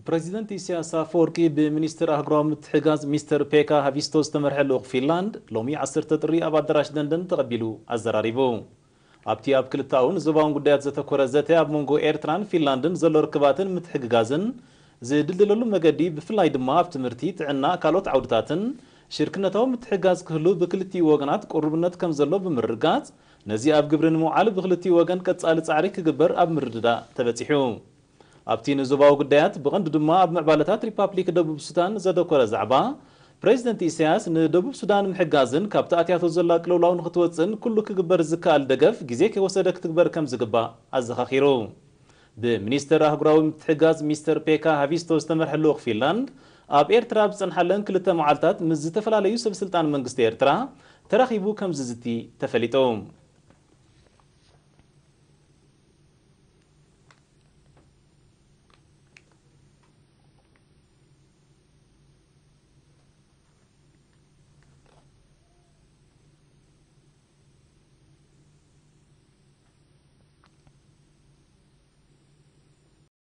ፕረዚደንት ኢሳያስ ኣፈወርቂ ብሚኒስትር ኣህጉራዊ ምትሕጋዝ ሚስተር ፔካ ሃቪስቶ ዝተመርሐ ልኡኽ ፊንላንድ ሎሚ ዓሰርተ ጥሪ ኣብ ኣዳራሽ ደንደን ተቐቢሉ ኣዘራሪቡ። ኣብቲ ኣብ ክልተኣውን ዞባውን ጉዳያት ዘተኮረ ዘተ ኣብ መንጎ ኤርትራን ፊንላንድን ዘሎ ርክባትን ምትሕግጋዝን ዝድልደለሉ መገዲ፣ ብፍላይ ድማ ኣብ ትምህርቲ፣ ጥዕና፣ ካልኦት ዓውድታትን ሽርክነታዊ ምትሕጋዝ ክህሉ ብክልቲኡ ወገናት ቅሩብነት ከም ዘሎ ብምርግጋጽ፣ ነዚ ኣብ ግብሪ ንምውዓል ብክልቲኡ ወገን ቀጻሊ ጻዕሪ ክግበር ኣብ ምርድዳእ ተበጺሑ። ኣብቲ ንዞባዊ ጉዳያት ብቐንዱ ድማ ኣብ ምዕባለታት ሪፓብሊክ ደቡብ ሱዳን ዘተኮረ ዛዕባ፣ ፕሬዚደንት ኢሳያስ ንደቡብ ሱዳን ምሕጋዝን ካብቲ ኣትያቶ ዘላ ቅልውላው ንክትወጽእን ኩሉ ክግበር ዝከኣል ደገፍ ግዜ ከይወሰደ ክትግበር ከም ዝግባእ ኣዘኻኺሩ። ብሚኒስተር ኣህጉራዊ ምትሕጋዝ ሚስተር ፔካ ሃቪስቶ ዝተመርሐ ልኡኽ ፊንላንድ ኣብ ኤርትራ ኣብ ዝጸንሓለን ክልተ መዓልታት ምስ ዝተፈላለዩ ሰብ ስልጣን መንግስቲ ኤርትራ ተራኺቡ ከም ዝዝቲ ተፈሊጡ።